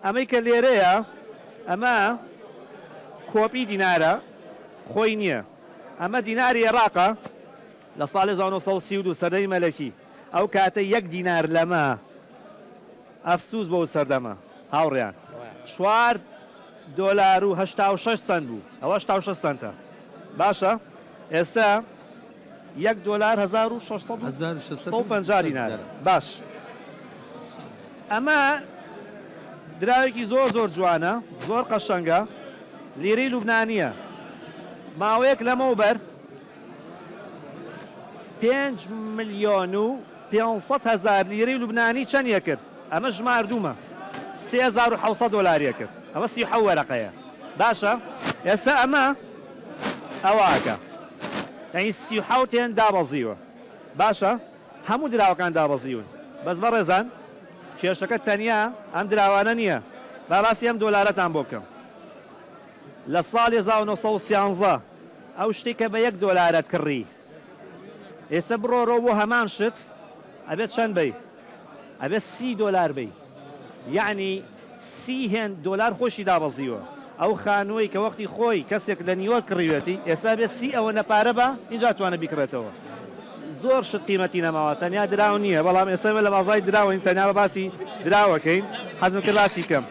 ئەمەی کە لێرەیە ئەمە کۆپی دینارە خۆی نییە ئەمە دیناری عێراقە لە ساڵی 1932 سەردەمی مەلەکی ئەو کاتە یەک دینار لەمە ئەفسوس بۆ سەردەمە هاوڕیان 4 دۆلار و 86 سەنت بوو ئەوە 86 سەنتە باشە ئێستا یەک دۆلار 1650 دینار باش ئەمە دراوێکی زۆر زۆر جوانە زۆر قەشەنگە لیرەی لوبنانیە ماوەیەک لەمەوبەر 5 ملیۆن و 500 هەزار لیرەی لوبنانی چەند کرد؟ ئەمە ژماردوومە 3700 دۆلاریە کرد. ئەمە 37 وەرەقەیە. باشە ئێستا ئەمە ئەوەکە یعنی 37 هێن دابەزیوە. باشە هەموو دراوەکان دابەزیون. بەس بەڕێزان کێشەکە تەنیا ئەم دراوانە نییە. با باسی ئەم دۆلارەتان بۆ بکەم. لە ساڵی 1913 ئەو شتێک کە بە یەک دۆلارت کڕی ئێستا بڕۆرەوە بۆ هەمان شت ئەبێت چەند بی؟ ئەبێت 30 دۆلار بی. یعنی 30 هێند دۆلار خۆشی دابەزیوە. ئەو خانووەی کە وەختی خۆی کەسێک لە نیوە کڕیوێتی ئێستا بێت 30 ئەوە نەپارە بە اینجا توانە بیکڕێتەوە. زۆر شت قیمەتی نەماوە تەنیا دراو نییە بەڵام ئێستا لە بازای دراوەین تەنیا بە باسی دراوەکەین حەزم کرد باسی بکەم.